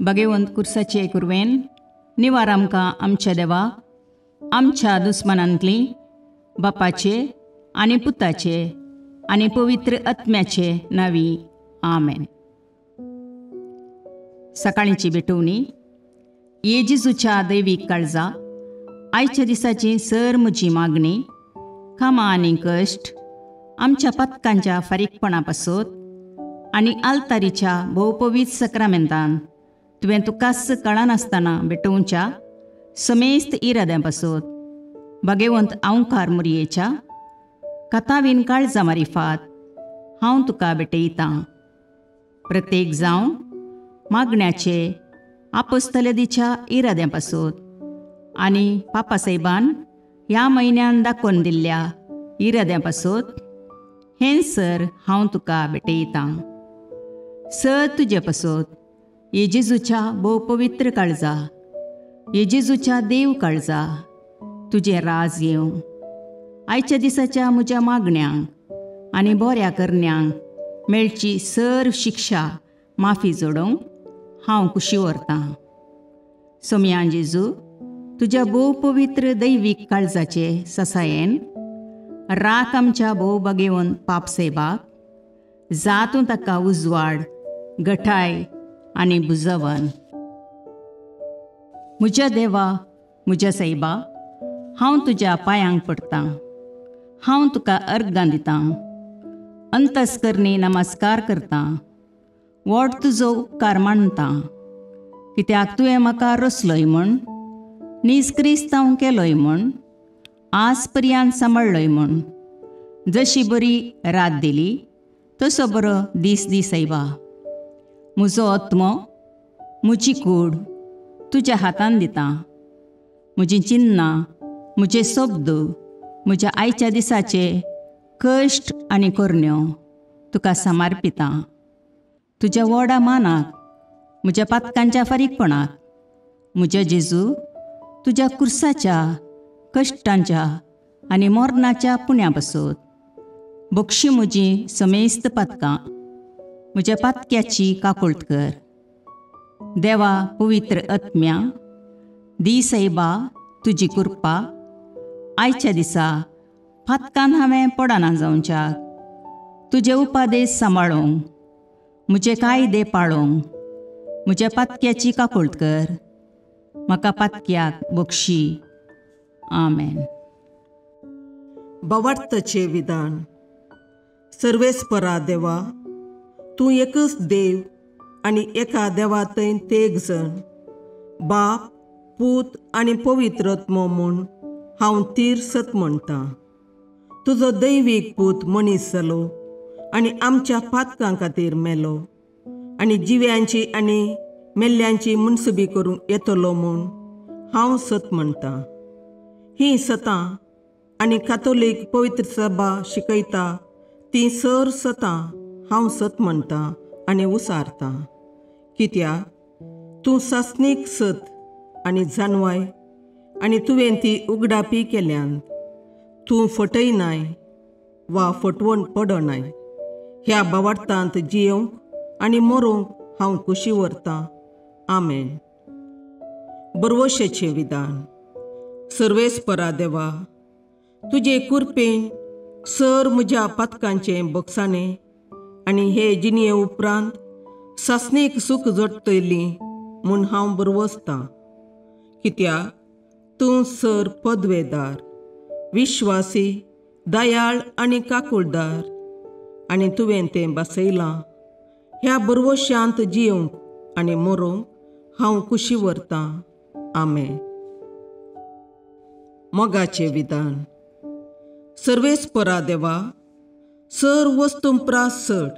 भगेवंत कुर्साचे कुरवेन निवार आमकां आमच्या देवा आमच्या दुस्मनांतली बापाचे आनी पुताचे आनी पवित्र आत्म्याचे नांवी आमेन. सकाळींची भेटवणी. ये जेजूच्या दैवीक काळजा, आयच्या दिसाची सर म्हजी मागणी, कामां आनी कश्ट आमच्या पथकांच्या फारीकपणा पासत आनी आल्तारीच्या भोवपवीत सक्रामेंतान तुवें तुकाच कळनासतना भेटोवच्या समेस्त इराद्यां पासत भगेवंत आंवकार मुरयेच्या कथावीन काळजा मारिफात हांव तुका भेटयतां. प्रत्येक जावं मागण्याचे आपोस्तलदीच्या इराद्यां पासत आनी पापासाहेबान ह्या म्हयन्यान दाखोवन दिल्ल्या इराद्यां पासत हें सर हांव तुका भेटयतां. सर तुजे पासत ये जेजूच्या भोव पवित्र काळजा, ये जेजूच्या देव काळजा, तुजें राज येवं. आयच्या दिसाच्या म्हज्या मागण्यांक आनी बऱ्या करण्यांक मेळची सर शिक्षा माफी जोडोवंक हांव कुशी व्हरतां. सोमया जेजू, तुज्या भोव पवित्र दैवीक काळजाचे ससायेन राख आमच्या भोव बगेवन पापसेबाक, जातूं ताका उजवाड, गठाय आनी बुजवन. म्हज्या देवा, म्हज्या सायबा, हांव तुज्या पांयांक पडटां, हांव तुका अर्गां दितां, अंतस्करणी नमस्कार करतां, व्हड तुजो उपकार मानतां, कित्याक तुवें म्हाका रचलोय म्हूण, नीज क्रिस्तांव केलोय म्हूण, आज पर्यंत सांबाळ्ळोय म्हूण. जशी बरी रात दिली तसो बरो दीस दी सायबा. म्हजो आत्मो, म्हजी कूड तुज्या हातान दितां. म्हजीं चिन्नां, म्हजे शब्द, म्हज्या आयच्या दिसाचे कश्ट आनी करण्यो तुका समर्पितां. तुज्या व्हडा मानाक, म्हज्या पातकांच्या फारीकपणाक, म्हज्या जेजू तुज्या कुर्साच्या कश्टांच्या आनी मरणाच्या पुण्या पासत बक्षी म्हजी समेस्त पातकां, म्हज्या पातक्याची काकुळट कर. देवा पवित्र आत्म्या, दी सायबा तुजी कृपा आयच्या दिसा पातकान हांवें पडना जावच्याक, तुजे उपादेश सांबाळूंक, म्हजे कायदे पाळूंक म्हज्या पातक्याची काकुळट कर. म्हाका पातक्याक बक्षी. आमेन. भावार्थाचें विधान. सर्वेस्परा देवा, तूं एकच देव आनी एका देवा थंय तेग जण, बाप, पूत आनी पवित्र आत्मो म्हूण हांव तीर सत म्हणटां. तुजो दैवीक पूत मनीस जालो आनी आमच्या पातकां खातीर मेलो आनी जिव्यांची आनी मेल्ल्यांची मुनसुबी करूंक येतलो म्हूण हांव सत म्हणटां. हीं सतां आनी कातोलीक पवित्र सभा शिकयता तीं सर सतां हांव सत म्हणटां आनी उसारतां. कित्याक तूं सासणीक सत आनी जानवाय आनी तुवें ती उगडापी केल्यान. तूं फटयनाय वा फटवण पडनाय. ह्या भावार्थांत जियोवंक आनी मरूंक हांव कुशी व्हरतां. आमेन. बरवशेचें विधान. सर्वेस्परा देवा, तुजे कुरपेन सर म्हज्या पातकांचें बक्षाणें आनी हे जिणये उपरांत सासणीक सूख जोडटली म्हूण हांव बरवसतां. कित्याक तूं सर पदवेदार, विश्वासी, दयाळ आनी काकुळदार आनी तुवें तें बसयलां. ह्या बरवशांत जियोवंक आनी मरूंक हांव कुशी व्हरतां. आमेन. मोगाचें विधान. सर्वेस्परा देवा, सर वस्तूं प्रास चड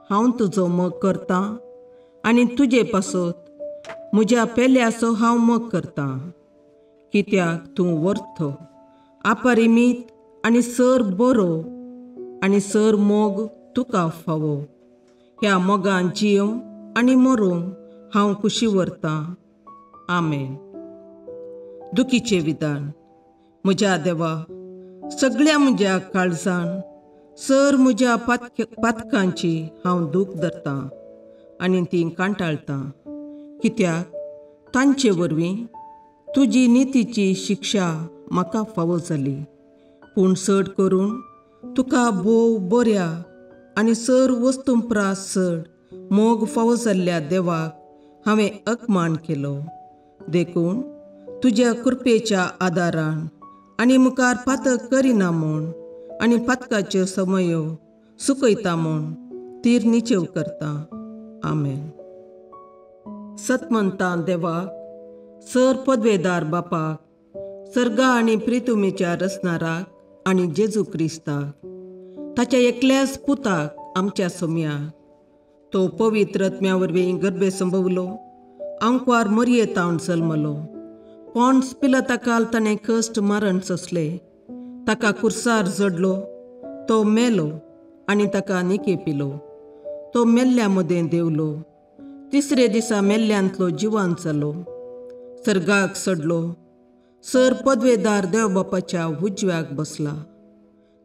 हांव तुजो मोग करतां आनी तुजे पासत म्हज्या पेल्याचो हांव मोग करतां. कित्याक तूं वर्थ, अपरिमीत आनी सर बरो आनी सर मोग तुका फावो. ह्या मोगान जियोवंक आनी मरूंक हांव कुशी व्हरतां. आमेन. दुखीचें विधान. म्हज्या देवा, सगळ्या म्हज्या काळजान सर म्हज्या पातकांची हांव दूख धरतां आनी ती कांटाळटां. कित्याक तांचे वरवीं तुजी नितीची शिक्षा म्हाका फावो जाली. पूण चड करून तुका भोव बऱ्या आनी सर वस्तूं प्रास चड मोग फावो जाल्ल्या देवाक हांवें अपमान केलो. देखून तुज्या कृपेच्या आदारान आनी मुखार पातक करिना म्हूण आनी पातकाच्यो समयो सुकयता म्हूण तीर निचेव करता. आमेन. सतमंता देवाक, सर पदवेदार बापाक, सर्गा आनी प्रितुमेच्या रचणाराक आनी जेजू क्रिस्ताक, ताच्या एकल्याच पुताक आमच्या सोम्याक, तो पवित्र आत्म्या वरवीं गर्भे संभवलो, आंकवार मरये तावन जल्मलो, पॉन्स पिलाता ताणें कश्ट मारण सोंसले, ताका कुर्सार जडलो, तो मेलो आनी ताका निके पिलो, तो मेल्ल्या मदें देवलो, तिसरे दिसा मेल्ल्यांतलो जिवान जालो, सर्गाक सडलो, सर पदवेदार देवबापाच्या उजव्याक बसला,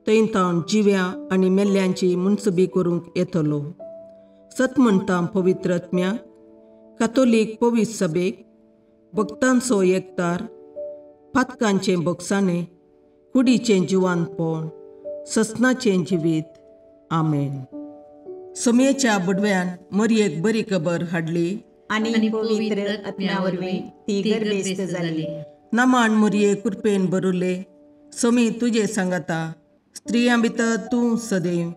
थंय तावन जिव्या आनी मेल्ल्यांची मुनसबी करूंक येतलो. सत म्हणटा पवित्र आत्म्याक, कातोलीक पवित्र सभेक, भक्तांचो एकतार, पातकांचें बोगसाणें, कुडीचें जिवानपण, ससनाचें जिवीत. आमेन. सोमयेच्या बुडव्यान मरयेक बरी खबर हाडली आनी पवित्र आत्म्या वरवीं ती गर्भेस्त जाली. नमान मरये कृपेन भरुले, सोमी तुजे सांगाता, स्त्रियां भितर तूं सदैव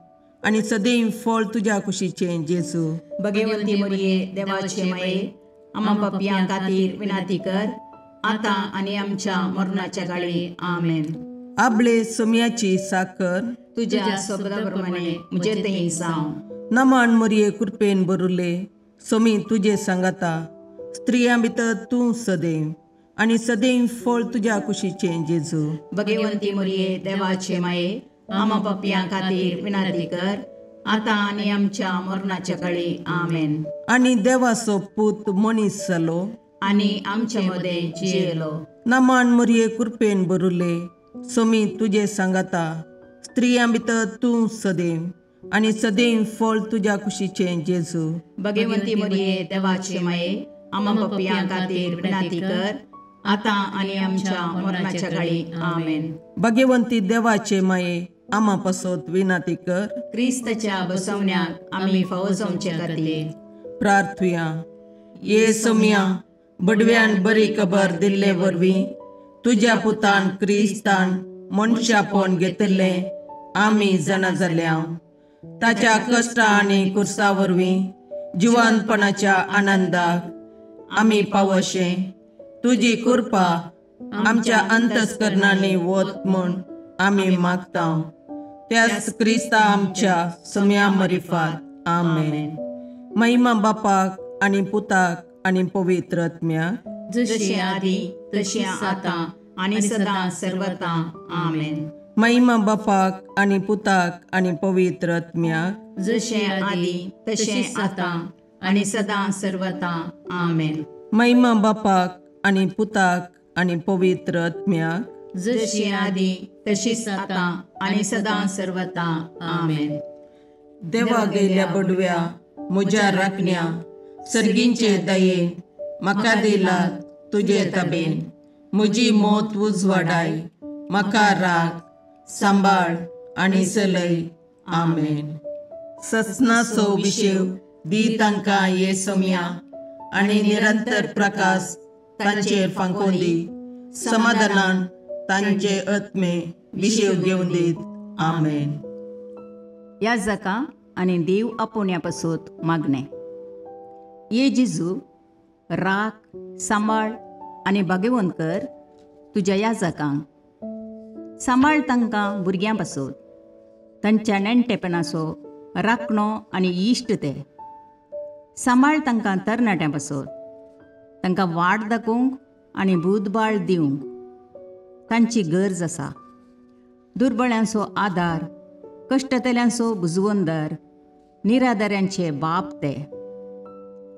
आनी सदैव फळ तुज्या कुशीचें जेजू. भगवंती मरये देवाचे माये, आमा पापयां खातीर विनंती कर, आतां आनी आमच्या मरणाच्या काळी. आमेन. आबले सोमयाची साकर तुज्या शब्दा प्रमाणे म्हजे थंय जावं. नमान मरये कृपेन भरुले, सोमी तुजे सांगाता, स्त्रियां भितर तूं सदैव आनी सदैव फळ तुज्या कुशीचें जेजू. भगवंती मरये देवाचे माये, आमा पापयां खातीर विनंती कर, आतां आनी आमच्या मरणाच्या काळी. आमेन. आनी देवाचो पूत मनीस जालो आनी आमच्या मदें जियेलो. नमान मरये कृपेन भरुले, सोमी तुजे सांगाता, स्त्रियां भितर तूं सदैव आनी सदैव फळ तुज्या कुशीचें जेजू. भगवंती मरये देवाचे माये, आमा पापयां खातीर विनंती कर, आतां आनी आमच्या मरणाच्या काळी. आमेन. भगवंती देवाचे माये, आमा पासत विनंती कर, क्रिस्ताच्या बसवण्याक आमी फावो जावचे खातीर. प्रार्थुया. ये सोमया, बडव्यान बरी खबर दिल्ले वरवीं तुज्या पुतान क्रिस्तान मनशापण घेतिल्लें आमी जाणा जाल्या. ताच्या कश्टा आनी कुर्सा वरवीं जिवानपणाच्या आनंदाक आमी पावशें तुजी कृपा आमच्या अंतस्करणांनी वत म्हूण आमी मागता. त्याच क्रिस्ता आमच्या सम्या मरिफात. आमेन. महिमा बापाक आनी पुताक आनी पवित्र आत्म्याक, जशी आदी तशी आतां आनी सदां सर्वता. आमेन. महिमा बापाक आनी पुताक आनी पवित्र आत्म्याक, जशें आदी तशें आतां आनी सदां सर्वता. आमेन. महिमा बापाक आनी पुताक आनी पवित्र आत्म्याक, जशी आदी तशीच आतां आनी सदां सर्वता. आमेन. देवा गेल्या बडव्या म्हज्या राखण्या, सर्गींचे दयेन म्हाका दिला तुजे तबेन, म्हजी मौत उजवाडाय, म्हाका राख सांबाळ आनी चलय. आमेन. ससनाचो विशेव दी तांकां ये सोम्या आनी निरंतर प्रकाश तांचेर फांकोवन दी, समाधानान तांचे आत्मे विशेव घेवन दीत. आमेन. ह्या जाका आनी देव आपोवण्या पासत मागणें. ये जेजू, राख सांबाळ आनी भाग्यवंत कर तुज्या ह्या जाकांक. सांबाळ तांकां भुरग्यां पासत, तांच्या नेणटेपणाचो राखणो आनी इश्ट ते. सांबाळ तांकां तरणाट्यां पासत, तांकां वाट दाखोवंक आनी बुदबाळ दिवंक तांची गरज आसा. दुर्बळ्यांचो आदार, कश्टतल्यांचो बुजवंदर, निराधाऱ्यांचे बाप ते.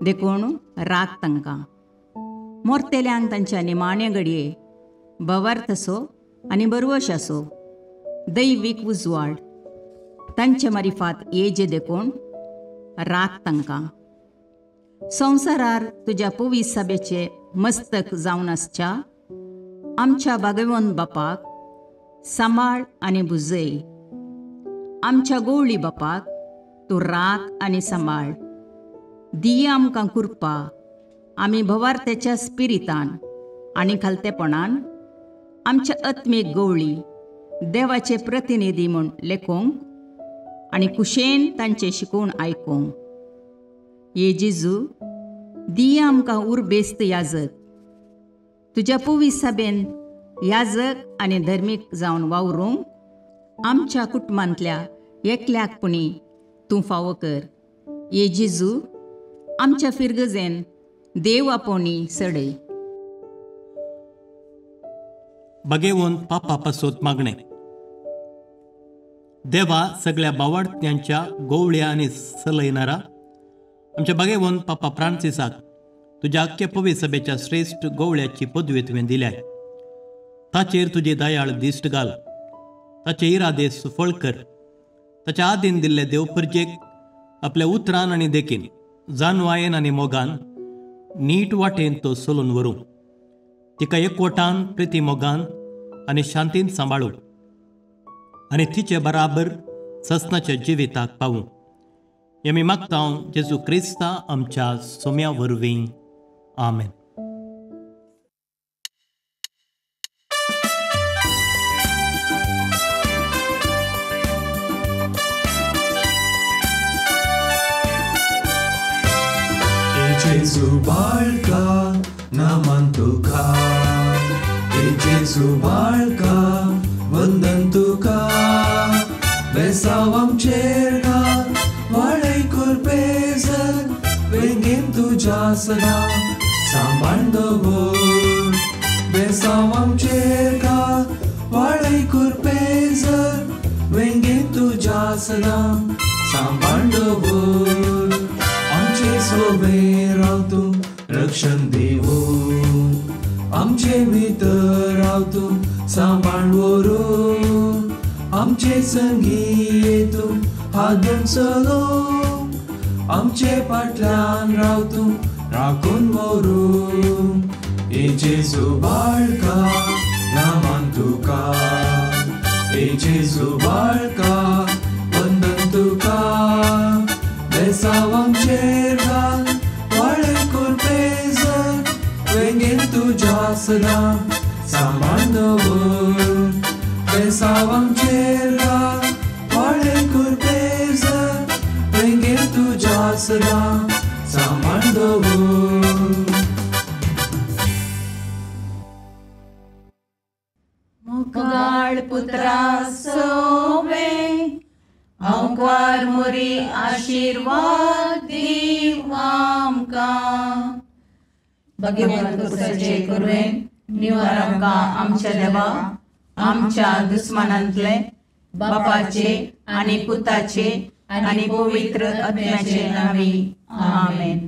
देखून राख तांकां. मोरतेल्यांक तांच्या निमाण्या घडये भवार्थ असो आनी बरवश असो दैवीक उजवाड तांचे मारिफात येजे. देखून राख तांकां. संवसारार तुज्या पवित्र सभेचे मस्तक जावन आसच्या आमच्या भागवंत बापाक सांबाळ आनी भुजय. आमच्या गोवळी बापाक तूं राख आनी सांबाळ. दी आमकां कृपा आमी भवार्थ्याच्या स्पिरितान आनी खालतेपणान आमच्या आत्मीक गोवळी देवाचे प्रतिनिधी म्हूण लेखूंक आनी कुशेन तांचे शिकोवन आयकूंक. ये जेजू, दी आमकां उर्बेस्त याजक, तुज्या पवित्र सभेन याजक आनी धर्मीक जावन वावरूंक आमच्या कुटुंबांतल्या एकल्याक पुणी तूं फावो कर. ये जेजू, आमच्या फिरगजेन देव आपोवणी सडय. बगेवन पापा पासत मागणें. देवा सगळ्या बावाडत्यांच्या गोवळ्या आनी सलयनारा आमच्या बागेवन पापा फ्रांसिसाक तुज्या आख्या पवित्र सभेच्या श्रेश्ठ गोवळ्याची पदवी तुवें दिल्या. ताचेर तुजी दयाळ दिश्ट घाल, ताचे इरादे सुफळ कर. ताच्या आदीन दिल्ले देवपर्जेक आपल्या उतरान आनी देखीन, जानवायेन आनी मोगान नीट वाटेन तो चलून व्हरूं. तिका एकवटान, प्रिती मोगान आनी शांतीन सांबाळूं आनी तिचे बराबर ससनाच्या जिविताक पावूं. हें आमी मागता जेजू क्रिस्ता आमच्या सोम्या वरवीं. आमेन. जेजू बाळका नमन तुका, हे जेजू बाळका वंदन तुका, बेसांव आमचेर घाल वाडय कुरपेजर, वेंगेन तुज्या सदां सांबाळ दवर. बेसांव आमचेर घाल वाडय कुरपेजर, वेंगेन तुज्या सदां सांबाळ दवर. आमचे सोबे राव तूं रक्षण देवून, आमचे भितर राव तूं सांबाळ व्हरूं, आमचे संगी ये तूं हात धरून चलोवंक, आमचे फाटल्यान राव तूं राखून व्हरूं. हे जेजू बाळका नमन तुका, हे जेजू बाळका वंदन तुका, बेसांव आमचेर घाल वाडय कुरपेजर, वेंगेन तुज्या सदां सांबाळ दवर. बेसांव आमचेर घाल वाडय कुरपेजर, वेंगेन तुज्या सदां सांबाळ दवर. मोगाळ पुत्रा सोवे अंकार मोरी आशीर्वाद दीव आमकां. भगवंत कुसाचे कुरवेन निवार आमकां आमच्या देवा आमच्या दुस्मानांतले बापाचे आनी पुताचे आनी पवित्र आत्म्याचे नांवी. आमेन.